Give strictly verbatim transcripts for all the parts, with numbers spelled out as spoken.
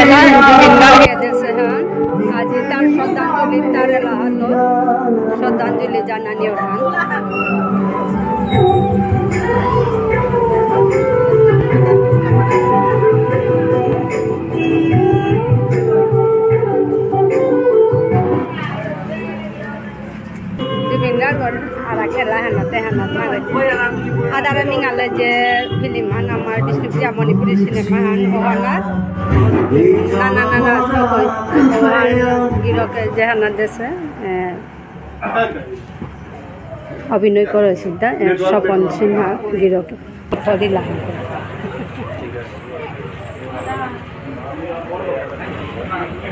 এলা জুবিন গার্গ এদেশে হান, আজি তার শ্রদ্ধাঞ্জলি, তার এলা হলো শ্রদ্ধাঞ্জলি জানানি ওখান। জুবিন গার্গর আর এক এলা হেনাতে হেনাত মারে। আদারে মিঙালে যে ফিল্ম হান আমার বিষ্ণুপ্রিয়া মণিপুরী সিনেমা হান ওহানাত নানা নানা সকল ওহান গিরকে যে হানা দেশে, এ, অভিনয় করেসিতা, এ, স্বপন সিনহা গিরকে।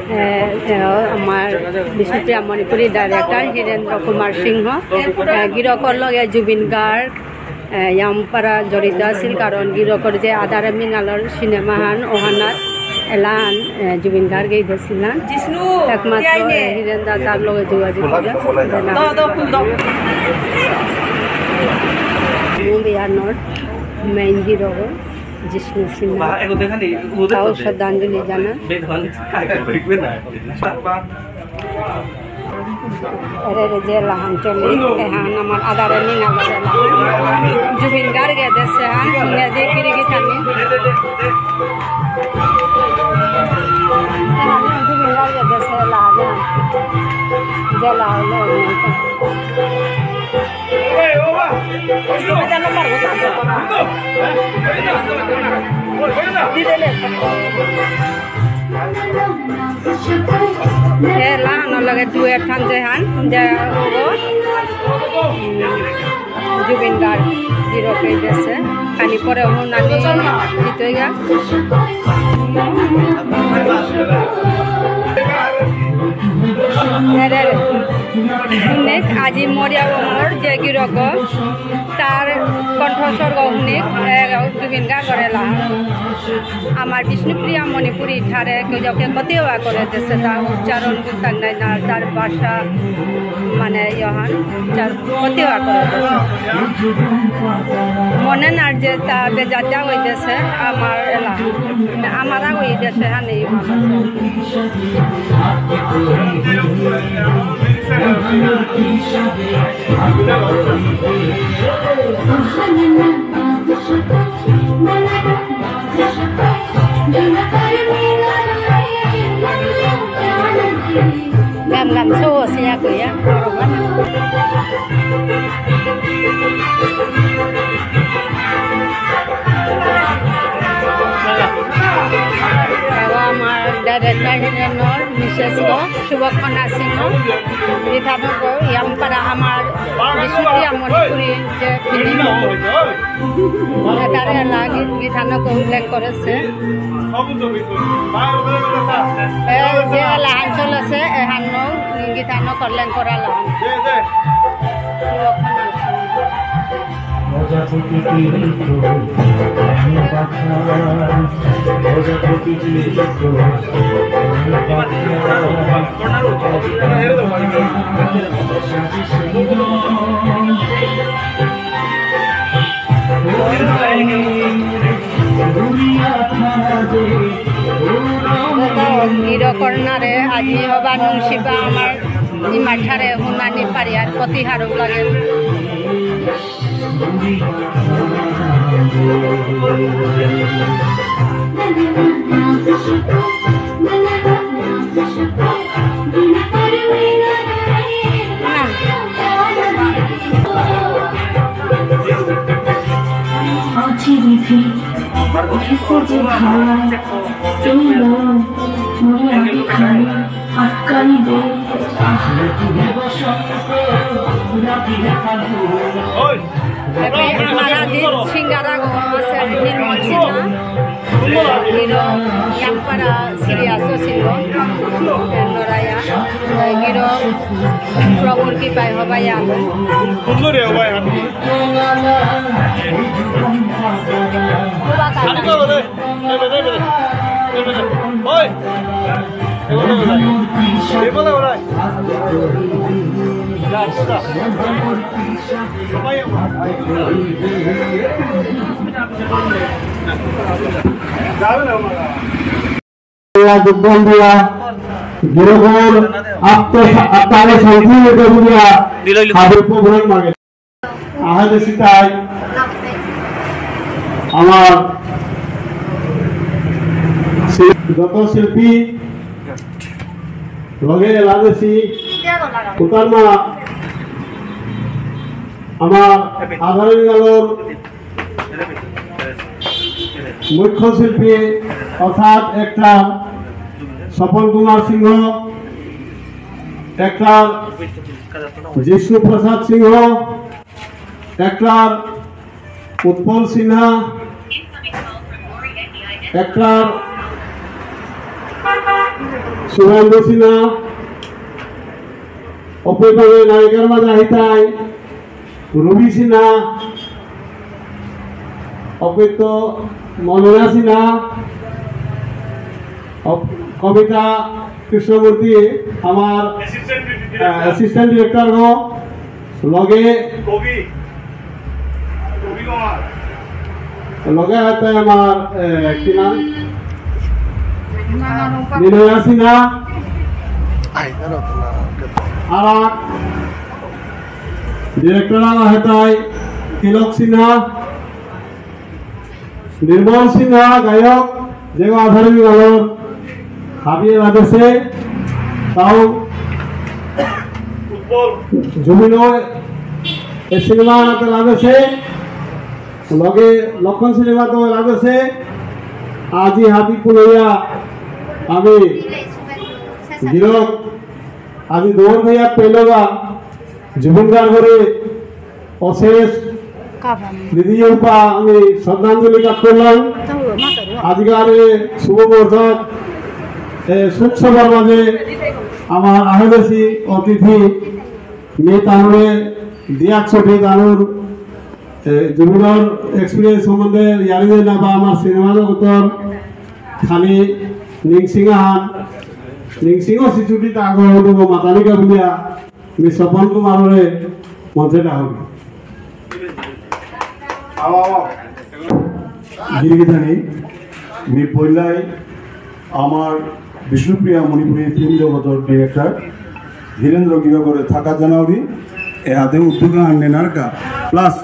এ, এ, আমার বিষ্ণুপ্রিয়া মণিপুরী director হীরেন্দ্র কুমার সিংহ, এ, গিরকর লগে জুবিন গার্গ, এ, ইয়ামপারা জড়িত আছিল, কারণ গিরকর যে আদারে মিঙালর সিনেমা হান, ওহানাত এলান, এ, জুবিন গার্গ এই দেছিলান। একমাত্র, এ, হীরেন দা তার লগে যোগাযোগ করে। মুম্বাই আর নর্থ মেইন গিরক। জিষ্ণু সিনহা। তাও শ্রদ্ধাঞ্জলি জানা। এরে রে যে লাহান চলি, এহান আমার আদারে নিঙা বলে লাহান। জুবিন গার্গ এদেশে হান, শুনে যে কিরি গিথানি। এহান জুবিন গার্গ এদেশে লাহান। যে লাহান। এ লাহানর লগে duet হান যে হান, যে ওগো, জুবিন গার্গ, গিরকে দেশে, খানি পরে হুনানি জিতইগা। এরে, হুনেক আজি মরিয়া অমর যে গিরক, তার কণ্ঠস্বর হুনেক, এ, জুবিন গার্গর এলা। আমার বিষ্ণুপ্রিয়া মণিপুরী ঠারে কেউ যাকে কতিওয়া করে দেশে তা উচ্চারণ বুঝতাম নাই না, তার ভাষা মানে ইয়হান, তার কতিওয়া করে দেশে। মনে না যে তা বেজাতে হইতেছে আমার এলা, আমারা হইতেছে হানি। গাম গাম সৌ আছে ইয়াকো ইয়া, বড় গান। এগো আমার director হিরেনর মিসেস গো, সুবক্ষণা সিংহ, গিথানক ইয়ামপারা আমার বিষ্ণুপ্রিয়া মণিপুরী যে film, এতারে লাগি গিথানক উল্লেখ করেছে। এ, যে লাহান চলেছে, এহান গিথানক উল্লেখ করা লাহান। গিরকর নারে আজি হবা নুংশিপা আমার ইমাঠারে হুনানি পারিয়ার কতি হারৌ লাগে। এবে মারাদি সিঙ্গারা গো আছে, নির্মল সিনহা। গিরো ইয়ামপারা সিরিয়াস সিংহ, নরায়া। গিরো প্রভুর কৃপায় হবাই আলো। সুন্দর রে হবাই আলো। খুব আকাঙ্ক্ষা। ওই! আল্লাহ দুর্বল দিয়া, গিরকর আত্ম-, আত্মারে শান্তি দিতে দিয়া, হাবির প্রভুর মাগে। আহেদে সিতাই আমার শিল-, যত শিল্পী লগে এলাদেসি উতার মা আমার আধারিন গালর মুখ্য শিল্পী অর্থাৎ actor স্বপন কুমার সিংহ, actor জিষ্ণু প্রসাদ সিংহ, actor উৎপল সিনহা, actor শুভেন্দু সিনহা, অপেপারে নায়িকার মাঝে আহিতাই রবি সিনহা, অপেত মনোরা সিনহা, অপ-, কবিতা কৃষ্ণমূর্তি আমার, আহ, assistant director গো, লগে কবি, কবি কুমার। লগে আছে আমার, আহ, কি নাম? বিনয় সিনহা। আর এক director আলা হেতাই তিলক সিনহা। নির্মল সিনহা গায়ক, যে আধারে গালর হাবিয়ে লাগেছে, তাও জুবিনও এ সিনেমা আনাতে লাগেছে, লগে লক্ষণ সিনেমা তো লাগেছে। আজি হাবি পুলইয়া আমি গিরক, আজি দৌড় ভাইয়া পেলবা জুবিন গার্গরে অশেষ কারণ। দিদি উপা আমি শ্রদ্ধাঞ্জলি জ্ঞাপন করলাম। তাহলে মাথার ওয়া। আজিকার এই শুভ মুহূর্ত, এ, শোক সভার মাঝে আমার আহেদেশি অতিথি মি তানুরে দিয়াক ছবি তানুর, এ, জুবিনর experience সম্বন্ধে ইয়ারি যে না বা আমার সিনেমা জগতর খালি নিংসিং আহান, নিংসিং ও সিচুটি তাগো হইব মাতালিকা বুলিয়া মি স্বপন কুমাররে মঞ্চে ডাকবি। গিরিগিথানি, মি পইলাই আমার বিষ্ণুপ্রিয়া মণিপুরী ফিল্ম জগতর director হীরেন্দ্র গিরকরে থাকা জানাউরি, এ আদে উদ্যোগ আনলেনারকা, plus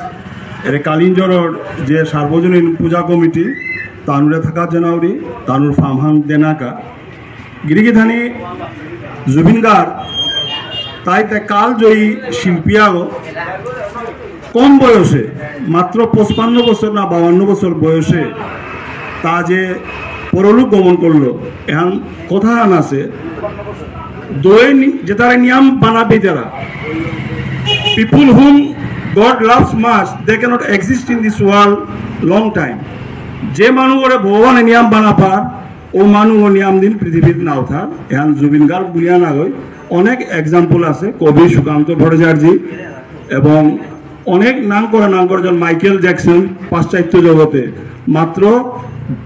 এর কালিঞ্জরর যে সার্বজনীন পূজা কমিটি, তানুরে থাকা জানাউরি, তানুর ফামহান দেনাকা, গিরিগিথানি জুবিন গার্গ, তাই তে কালজয়ী শিল্পী আগো, কম বয়সে, মাত্র পঁচপান্ন বছর না বাউান্ন বছর বয়সে তা যে পরলোক গমন করলো, এহান কথা আন আছে, দোয়ে নি-, যে তারা নিয়াম বানাবে তারা। People whom God loves much, they cannot exist in this world long time. যে মানুষরে ভগবানে নিয়াম বানা পার, ও মানু ও নিয়াম দিন পৃথিবীত নাও থার, এহান জুবিন গার্গ বুলিয়া না গই, অনেক example আছে, কবি সুকান্ত ভট্টাচার্য এবং অনেক নাম করা নাম করা জন মাইকেল জ্যাকসন পাশ্চাত্য জগতে মাত্র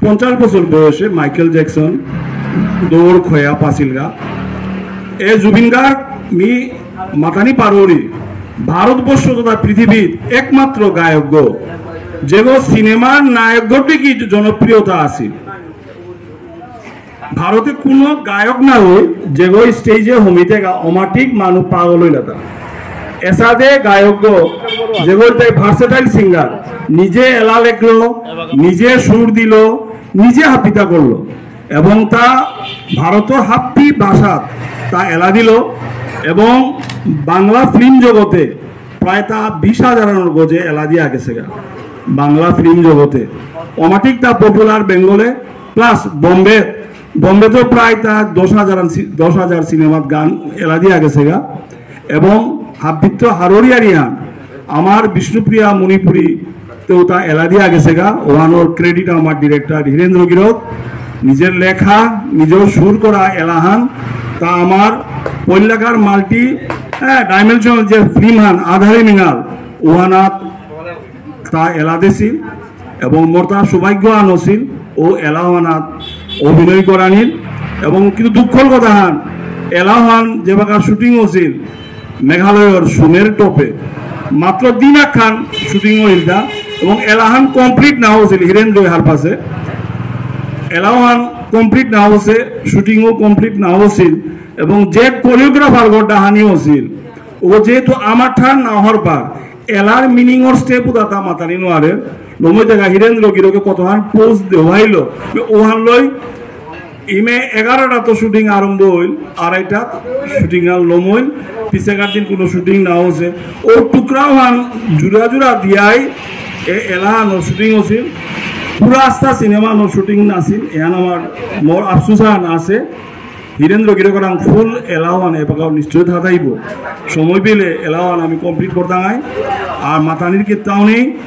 পঞ্চাশ বছর বয়সে মাইকেল জ্যাকসন দৌড় খয়া পাসিলগা। এ জুবিন গার্গ মি মাতানি পারৌরি ভারতবর্ষ তথা পৃথিবীর একমাত্র গায়ক গো, যেগো সিনেমার নায়ক গো কি জনপ্রিয়তা আছে। ভারতে কোনো গায়ক না হই, যেগো স্টেজে হমিতেগা অমাটিক মানু পাগল হইলাতা। এসাদে গায়ক গো, যেগো তাই versatile singer, নিজে এলা লেখলো, নিজে সুর দিল, নিজে হাপিতা করলো, এবং তা ভারতর হাব্বি ভাষাত তা এলা দিল, এবং বাংলা ফিল্ম জগতে প্রায় তা বিশ হাজারর গজে এলা দিয়া গেছেগা বাংলা ফিল্ম জগতে। অমাটিক তা popular বেঙ্গলে, plus বোম্বে, বোম্বে তো প্রায় তা দশ হাজার আন সি-, দশ হাজার সিনেমাত গান এলা দিয়া গেছেগা। এবং হাব্বিত্ত হাররিয়ারিয়ান আমার বিষ্ণুপ্রিয়া মণিপুরী তেও তা এলা দিয়া গেছেগা। ওহানর credit আমার director হীরেন্দ্র গিরক, নিজের লেখা, নিজের সুর করা এলাহান, তা আমার পৈলাকার multi, হ্যাঁ, dimensional যে film হান আধারে মিঙাল, ওহানাত তা এলা দেছিল এবং মোর তা সৌভাগ্য আন আছিল ও এলাহানাত অভিনয় করানির। এবং কিন্তু দুঃখর কথা হান, এলাহান যেবাকা shooting আছিল মেঘালয়র সুনের টপে, মাত্র দিন আখান shooting হইল তা, এবং এলাহান কমপ্লিট না হয়েছিল হীরেন্দ্র হারপাসে। এলাহান কমপ্লিট না হয়েছে, শুটিংও কমপ্লিট না হয়েছিল। এবং যে কোরিওগ্রাফার গো ডাহানি হয়েছিল, ও যেহেতু আমার ঠার না হওয়ার পার, এলার মিনিং ওর স্টেপ উদাতা মাতানি নোয়ারে, নমই দেখা হীরেন্দ্র গিরকে কতহান পোজ দেওয়াইল, ওহান লই ইমে এগারোটা তো শুটিং আরম্ভ হইল, আড়াইটা শুটিং আর লমইল, পিছেকার দিন কোনো শুটিং না হয়েছে। ও টুকরাও হান জুড়া জুড়া দিয়াই এ এলাহানো শুটিং হয়েছিল। পুরা আস্তা সিনেমা নো শুটিং নাছিল, এহান আমার মোর আফসোস আন আছে। হীরেন্দ্র গিরকরাং ফুল এলাহান এপাকাও নিশ্চয় থাকাইব। সময় পেলে এলাহান আমি কমপ্লিট করতাম আই। আর মাতানির কিত্তাও নেই,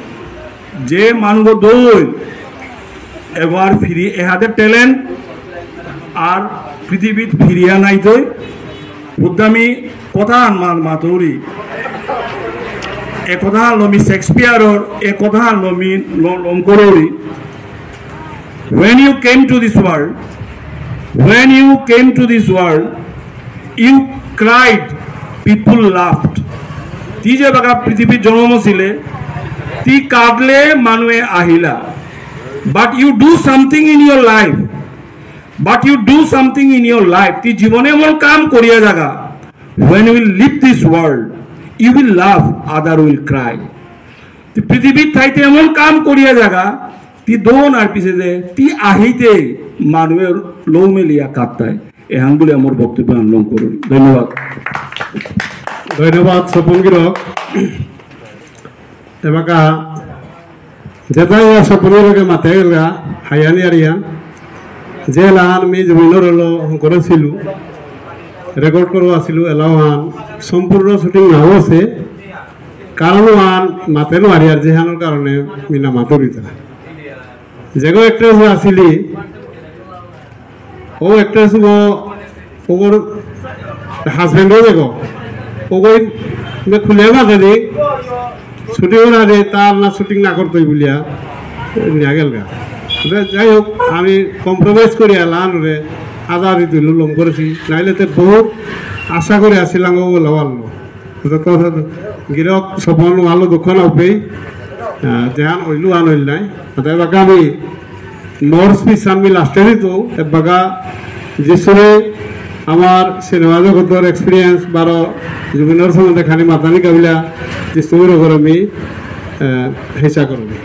যে মানুষ দৌড় এবার ফিরি এহাতে ট্যালেন্ট আর পৃথিবীত ফিরিয়া নাইতই। বুদ্ধামি কথা আন মার মাতুরি, এ কথা আন লমি শেক্সপিয়ারর, এ কথা আন লমি ল- লম করুরি। When you came to this world, when you came to this world, you cried, people laughed. তি যে বাগা পৃথিবীত জন্ম ছিলে, তি কাঁদলে মানুয়ে আহিলা। But you do something in your life. But you do something in your life. তি জীবনে এমন কাম করিয়া যাগা। When you will leave this world, you will laugh, other will cry. তি পৃথিবীত থাইতে এমন কাম করিয়া যাগা, তি দোন আর পিছে যে, তি আহিতে মানুয়ে লৌ মেলিয়া কাঁদতাই। এহান বলে আমার বক্তব্য আরম্ভ করুন। ধন্যবাদ। ধন্যবাদ স্বপন গিরক। এবাকা যেটা ইয়া স্বপন গিরকে মাতে গেলগা, হায়ানি আরিয়ান, যে লাহান মি জুবিনর হলো করেছিল, রেকর্ড করে আসিল, এলাহান সম্পূর্ণ শুটিং না হয়েছে, কারণ আন মাতে নোয়ারি আর যেহানোর কারণে মিনা মাতুরিতা। যেগো অ্যাক্ট্রেস আসিলি, ও অ্যাক্ট্রেস গো, ওগর হাজবেন্ডও দেখো, ওগই মে খুলে মাতে দি, শুটিং না দে, তার না শুটিং না করতই বুলিয়া, নিয়া গেলগা। তে যাই হোক, আমি কম্প্রোমাইজ করি আলান রে, আজাদি তুই লুলম করেছি, নাইলে তে বহুত আশা করে আসিলাম ও লাওয়াল। যত গিরক স্বপন আলো দুঃখ না পেই, আহ, যেহান অইলু আন অইল নাই। অতএব আমি মোর স্পিচ আমি লাস্টে দিত, এবাকা যিশুরে আমার সিনেমা জগতর এক্সপিরিয়েন্স বারো জুবিনর সম্বন্ধে খানি মাতানি কাবিলা যিশুর ওপর আমি, আহ, হেসা করবি।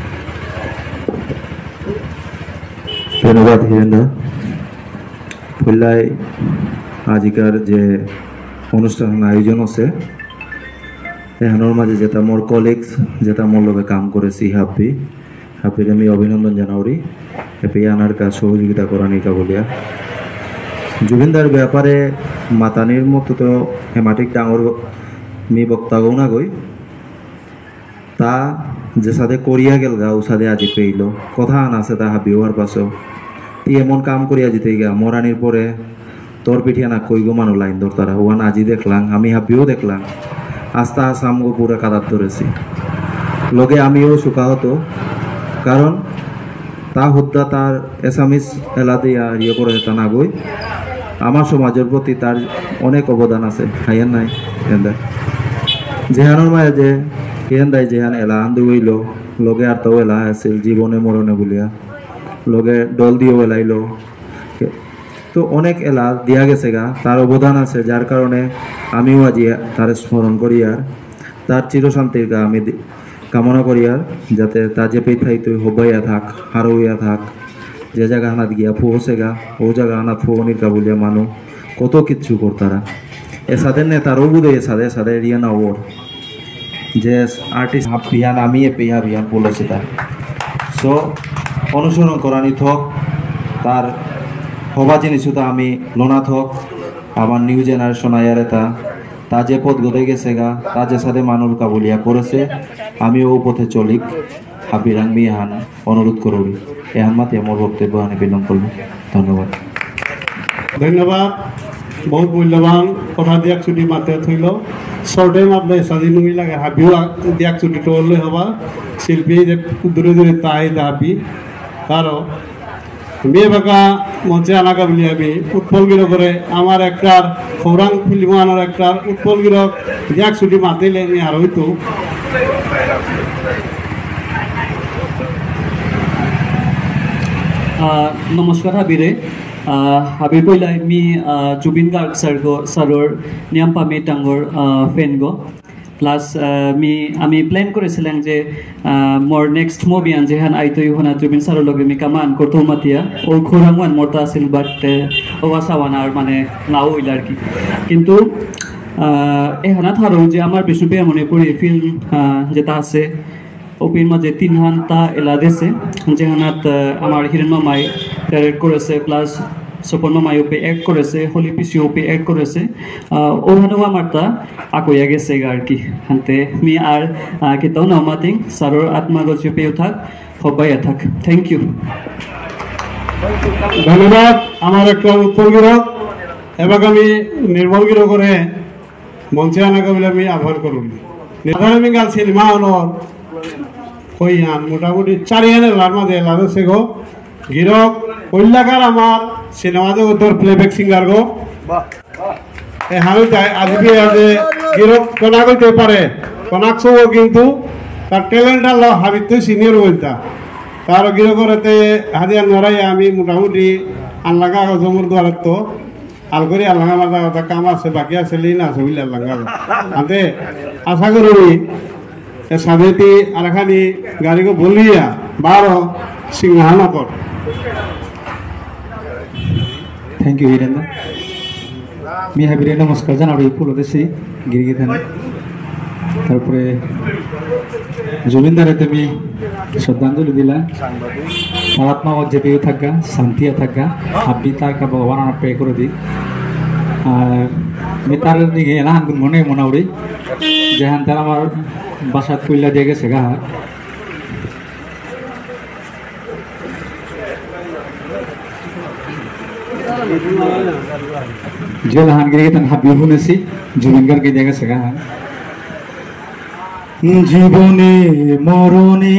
ধন্যবাদ হিরেন দা। পইলাই আজিকার যে অনুষ্ঠান আয়োজন আছে, এহানোর মাঝে যেটা মোর কলিগস, যেটা মোর লগে কাম করেছি হাব্বি, হাব্বিরে আমি অভিনন্দন জানাউরি। এপে আনার কাজ সহযোগিতা করানি কা বলিয়া। জুবিনদার ব্যাপারে মাতানির মতো তো হেমাটিক ডাঙর মি বক্তা গৌ না গই। তা যে সাদে করিয়া গেলগা, ও সাদে আজি পেইল। কথা আন আছে তা হাবিও আর পাশো। তি এমন কাম করিয়া জিতে গা, মরানির পরে তোর পিঠিয়া না কইগো মানু লাইন ধরতারা। ওয়ান আজি দেখলাম, আমি হাবিও দেখলাম। আস্তা আসাম গো পুরা কাদাত ধরেছি। লগে আমিও সুখা হতো। কারণ তা হুদ্দা তার এসামিস এলা দিয়া ইয়ে করে তা না গই। আমার সমাজের প্রতি তার অনেক অবদান আছে, হাইয়ান নাই, এন্দা। যেহানোর মাঝে যে, এন্দাই যেহান এলা আন্দু হইল, লগে আর তো এলা আছিল, জীবনে মরণে বলিয়া। লগে ডল দিয়েও এলাইল। তো অনেক এলা দিয়া গেছে গা, তার অবদান আছে, যার কারণে আমিও আজি তার স্মরণ করি আর তার চিরশান্তির গা আমি দি- কামনা করি আর যাতে তা যে পেয়ে থাইতে হবাইয়া থাক, হারৌইয়া থাক, যে জায়গা হানাত গিয়া ফুহসেগা, ও জায়গা হানাত ফুহনির কাবুলিয়া মানু কত কিচ্ছু করতারা। এসাদে নেতারও বুধে এসাদে, এসাদে এরিয়া না ওর। যে আর্টিস্ট হাফ বিহান আমি এ পেয়া বিহান বলেছি তার। সো অনুসরণ করানি থক, তার হবা জিনিস তো আমি লোনা থক, আমার নিউ জেনারেশন আয়ারে তা তা যে পথ গদে গেছে গা, তা যে সাথে মানুর কাবুলিয়া করেছে, আমিও ও পথে চলিক, হাবিরাং মি এহান অনুরোধ করুরি। এহান মাতে আমার বক্তব্য হানি বিলম্ব করবো। ধন্যবাদ। ধন্যবাদ। বহুত মূল্যবান কথা দিয়াক চুটি মাতে থইল। সর্টে মাতলে সাজি নুই লাগে হাবিও দিয়াক চুটি টোল হবা। শিল্পী যে দূরে দূরে তাই দাবি। কারণ মি এবাকা মঞ্চে আনাকা বুলি আমি উৎপল গিরকরে আমার একটার খৌরাং ফিল্ম আনার একটার উৎপল গিরক দিয়াক চুটি মাতিলে মি আর হইতো। আহ, নমস্কার হাবিরে। আহ, হাবির পইলাই মি, আহ, জুবিন গার্গ স্যার গো, স্যারর নিয়াম পামি ডাঙর, আহ, ফ্যান গো। প্লাস, আহ, মি, আমি প্ল্যান করেছিলাম যে, আহ, মোর নেক্সট মুভি আন যেহান আইতো ইহানা জুবিন স্যারর লগে মি কামান করতো মাতিয়া। ও খোরাং ওয়ান মোরতা আছিল, বাট, আহ, ও আশা ওয়ান আর মানে নাও হইল আর কি। কিন্তু, আহ, এহানা থারো যে আমার বিষ্ণুপ্রিয়া মণিপুরী ফিল্ম, আহ, যেটা আছে, ওপির মাঝে তিনহান তা এলা দেসে, যেহানাত, আহ, আমার হিরেন মামাই ডাইরেক্ট করেছে, প্লাস স্বপন মামাই ওপে অ্যাক্ট করেছে, হলি পিসি ওপে অ্যাক্ট করেছে। আহ, ওহানো আমার তা আকইয়া গেছে আর কি। হানতে মি আর, আহ, কিতাও না মাতিং, স্যারর আত্মা গজে পেয়ে থাক, হবাইয়া থাক। Thank you. ধন্যবাদ। আমার একটা উত্তর গিরক, এবার আমি নির্মল গিরক করে মঞ্চে আনাকে বলে আমি আহ্বান করুন। নির্মল মিঙ্গাল সিনেমা হলো কই আন মোটামুটি চারিয়ানে লার মাঝে লাদে সেগো গিরক। উল্লাকার আমার সিনেমা জগতর প্লেব্যাক সিঙ্গার গো। এ হামি তাই আজি বি আজে গিরক কোনা কইতে পারে, কোনাক সব কিন্তু তার ট্যালেন্ট আলো হাবিত সিনিয়র বলতা। তার গিরক করতে হাজিয়া নড়াই আমি মোটামুটি আনলাগা জমুর দ্বারাত্ত আলগরি আলাঙা মাঝে ওটা কাম আছে, বাকি আছে, লিন আছে, বুঝলে আলাঙা। আতে আশা করি এ সাবেতি আরাখানি গাড়িকে বলিয়া বারো সিংহানকর। Thank you, Hiren. মি হাবিরে নমস্কার জানাবো এই পুলো দেশি গিরিগিথানি। তারপরে জুবিন দারে তুমি শ্রদ্ধাঞ্জলি দিলা। তার আত্মা ও যেতেও থাকা, শান্তি থাকা, হাব্বি তার কা ভগবান আমার প্রে করে দি। আর মি তার দিকে এলা হাঙ্গুন মনে মনাউরি, যেহান তার আমার বাসাত কইলা দিয়ে গেছে গা। যে লাহান গিরি গিথানি হাবি হুনেসি, জুবিন গার্গ কে জায়গা সেগা হান। জীবনে মরণে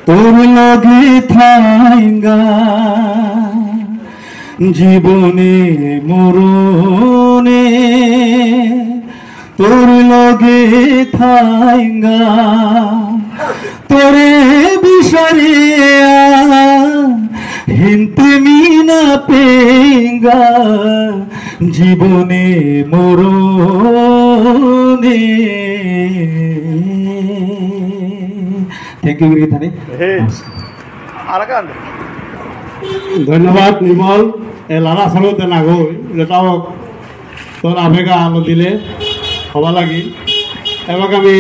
তোর লগে থাইঙ্গা, জীবনে মরণে তোর লগে থাইঙ্গা, তোরে বিসারিয়া হিনতে মিনা পেঙ্গা, জীবনে মরণে। থ্যাংক ইউ, গিরি গিথানি। হে। নমস্কার। আরাকান। ধন্যবাদ, নির্মল। এ লালা সরতে নাগো, যেটাও তোর আবেগা আলো দিলে, হবা লাগি। এবার আমি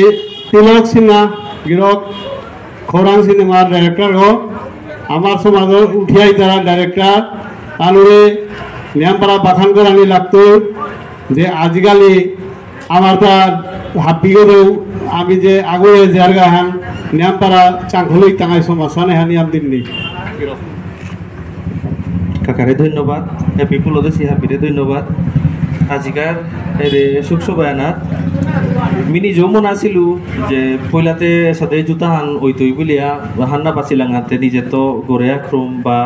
তিলক সিনহা, গিরক, খৌরাং সিনেমার ডাইরেক্টর গো, আমার সমাজে উঠিয়াই তারা ডাইরেক্টর, তানুরে নিয়ামপারা বাখান করানি লাগতো, যে আজিকালি আমার তা হাব্বি গো দেউ, আমি যে আগুয়ে জারগা হান, নিয়ামপারা চাংখলই তাঙাই সমাজ, সানে হানি আম দিন নি। কাকারে ধন্যবাদ, এপি পুলদেশি হাবিরে ধন্যবাদ। আজিকার এরে শোক সভায়ানাত মিনি যমন আসিলু যে পইলাতে সাথে জুতা হান ওইতই বুলিয়া হান্না পাসিলাং হাতে নিজে তো গরে আক্রম বা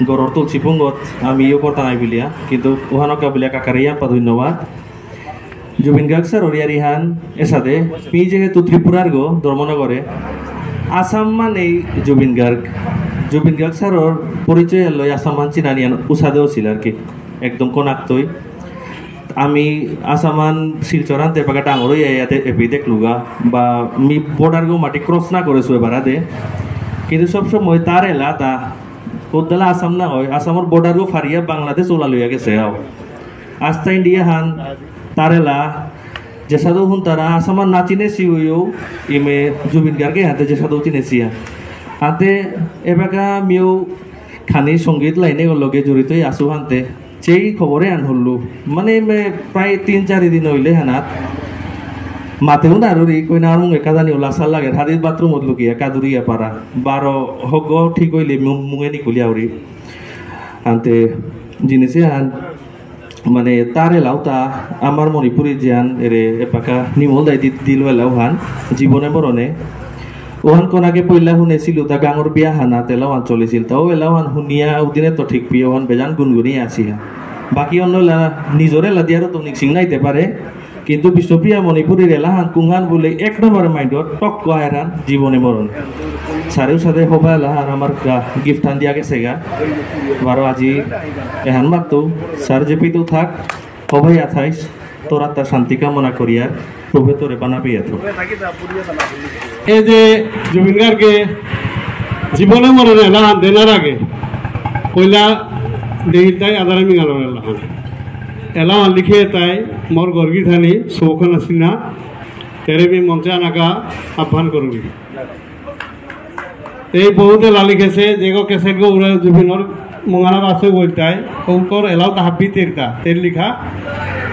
গরর তুলসী পুঙ্গত আমি ইয়ে করতাম আই বুলিয়া, কিন্তু ওহানো কা বুলিয়া কাকারে ইয়াম্পা ধন্যবাদ। জুবিন গার্গ স্যার ওরিয়ারি হান এসাদে, মি যেহেতু ত্রিপুরার গো, ধর্মনগরে, আসাম মানেই জুবিন গার্গ। জুবিন গার্গ স্যারর পরিচয় লই আসাম হান চিনানিয়ান উসাদে অসিল আর কি, একদম কোনাক্তই। আমি আসামান শিলচর আনতে পাকা ডাঙর হইয়া ইয়াতে এপি দেখলুগা, বা মি বর্ডার গো মাটি ক্রস না করে শুয়ে বাড়াদে। কিন্তু সব সময় তার এলা তা কোদ্দালা আসাম না হয়, আসামর বর্ডার গো ফারিয়া বাংলাদেশ ওলা লইয়া গেছে আও। আস্তা ইন্ডিয়া হান তারেলা, যেসাদে হুন তারা আসামা না চিনেসি হইও, ইমে জুবিন গার্গে হাতে যেসাদে চিনেসিয়া। হাতে এবাকা মিও খানি সঙ্গীত লাইনে গো লগে জড়িত আসু হানতে, সেই খবরে আন হল্লু। মানে ইমে প্রায় তিন চারি দিন হইলে হানাত। মাতেও না রুরি, কই না মুঙে কাদানি ওলা সাল লাগে, হাদিস বাথরুম হত লুকিয়া, কাদুরিয়া পারা। বারো হগ ঠিক হইলে মু-, মুঙে নিকুলিয়া উরি। আনতে জিনিসে আন মানে, তার এলাও তা আমার মণিপুরি জিয়ান এরে এপাকা নিমল দাই দি-, দিল এলাও হান, জীবনে মরণে। ওহান কোনাকে পইলা হুনেছিল তা গাঙর বিয়া হানা তেলাও হান চলেছিল। তাও এলাও হান হুনিয়া উদিনে তো ঠিক পিয়ে ওহান বেজান গুনগুনি আসি হা। বাকি অন্য এলা নিজরে এলা দিয়ারও তো নিকসিং নাইতে পারে। কিন্তু বিষ্ণুপ্রিয়া মণিপুরীর এলাহান কুংহান বুলে এক নম্বর মাইন্ডত টক কহেরান জীবনে মরণ। সারেও সাথে হবা এলাহান আমার গিফট আন দিয়া গেছে গা। বারো আজি এহান মাত্র স্যার যে পিতু থাক, হবাই আথাইস, তোর আত্মার শান্তি কামনা করিয়ার, প্রভু তোরে বানাবি এত। এই যে জুবিন গার্গে জীবনে মরণে এলাহান দেনার আগে কইলা দেহিল তাই আদারে মিঙালর এলাহান। এলাহান লিখে তাই মোর গর্গি থানি সৌখানা সিনহা তেরে মি মঞ্চে আনাকা আহ্বান করবি। এই বহুতে লালি খেসে, যেগো ক্যাসেট গো উড়ে জুবিনর মঙ্গানা বাসে বলতাই, ওকর এলাও তা হাব্বি তেরতা, তের লিখা।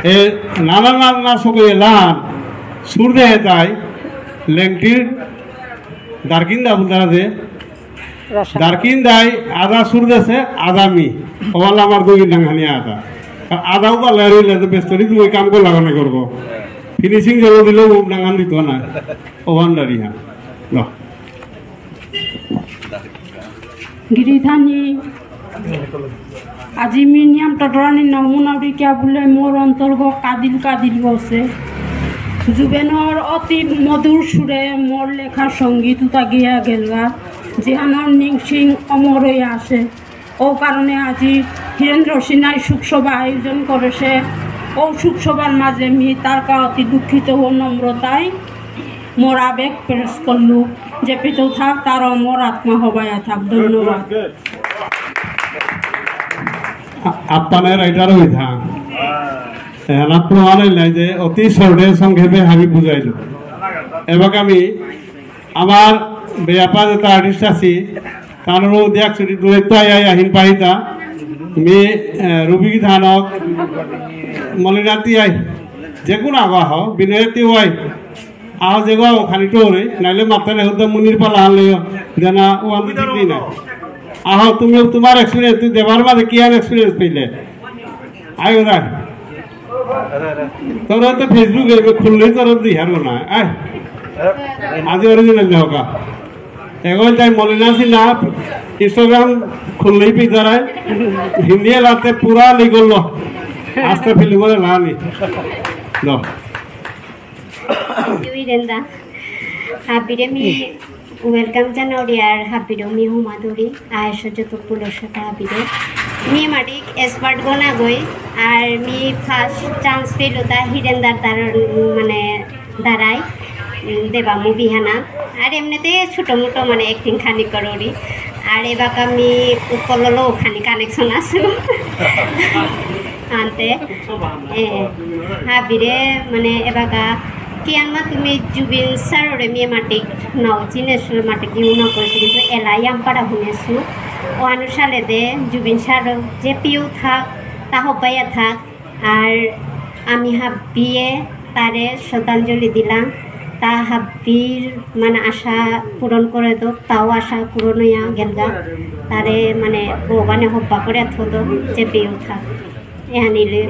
এ নানা নানা সকল এলান, সুর দেহে তাই, লেংটির, দারকিন দা বুলতারা দে, দারকিন দাই, আদা সুর দেসে, আদা মি, ওয়ালা আমার দুই নাঙহানি আদা। আর আদাও বা লেরি লেতে বেস্তরি দুই কাম কো লাগানো করবো। ফিনিশিং জল দিলেও নাঙহান দিত না, ওয়ান দারি হ্যাঁ। ল। গিরিধানী, আজি মি নিয়াম টটরানি নমুনা উড়ি কিয়া বুলে মোর অন্তর্গ কাদিল কাদিল বসে। জুবেনর অতি মধুর সুরে মোর লেখা সঙ্গীত উতা গিয়া গেলগা, যেহানর নিংসিং অমর হইয়া আছে। ও কারণে আজি হীরেন্দ্র সিনহাই শোকসভা আয়োজন করেছে। ও শোকসভার মাঝে মি তার কা অতি দুঃখিত ও নম্রতায় মোর আবেগ পেশ করলু। যে পিতৌ থাক, তার অমর আত্মা হবায়া থাক। ধন্যবাদ। আ-, আপ্পানে রাইটার হই থাক। এহান প্রমাণ হইল যে অতি শর্টে সংক্ষেপে হাবি বুঝাইল। এবার আমি আমার বেয়াপা যেটা আর্টিস্ট আছি, তানুরও দিয়াক ছুটি দূরে তো আই আই আহিন পাহিতা। মি, এ, রুবি গিথানক, মলিনাতি আই। যে কোনো আগো আহ, বিনয়তি ওয়াই। আহ, যে গো খালি টোরে, নাইলে মাতালে হতো মুনির পালা আনলে, জানা ও আমি ঠিক নেই না। আহ, তুমি তোমার এক্সপিরিয়েন্স, তুই দেবার মাঝে কি আর এক্সপিরিয়েন্স পেলে? আয় ওরা। তোরা তো Facebook এ খুললেই তোরা দিহার না। আয়। আজি অরিজিনাল না হোকা। এখন তাই মলিনা সিনহা Instagram খুললেই পিতারায়। হিন্দি এলাতে পুরা লিগল লো। আস্তে ফিল্ম বলে লানি। লো। দুই দেন্দা। হাবিরে মি ওয়েলকাম জানাউরি আর হাবিরে মি হুমাদুরি। আয়েশো যত পুলসে হাবিরে। মি মাটিক এক্সপার্ট গনা গই। আর মি ফার্স্ট চান্স পেলুতা হিরেন্দার দ্বারা মানে দাঁড়াই, উম, দেবা মুভি হানা। আর এমনিতে ছোট মোটো মানে অ্যাক্টিং খানি করুরি। আর এবাকা মি উৎপললো খানি কানেকশন আসু। আনতে, এ, হাবিরে মানে এবাকা কিয়ান মা তুমি জুবিন স্যাররে মি মাটিক নাও চিনেসু মাটিক ইউ না করেসু কিন্তু এলা ইয়াম পারা হুনেসু। ও অনুসারে দে জুবিন স্যার যে পিউ থাক, তা হবাইয়া থাক। আর আমি হাবিয়ে তারে শ্রদ্ধাঞ্জলি দিলাম। তা হাবির মানে আশা পূরণ করে দো, তাও আশা পূরণ হইয়া গেলগা। তারে মানে ভগবানে হব্বা করে থদো, যে পেয়েও থাক। এহানিলে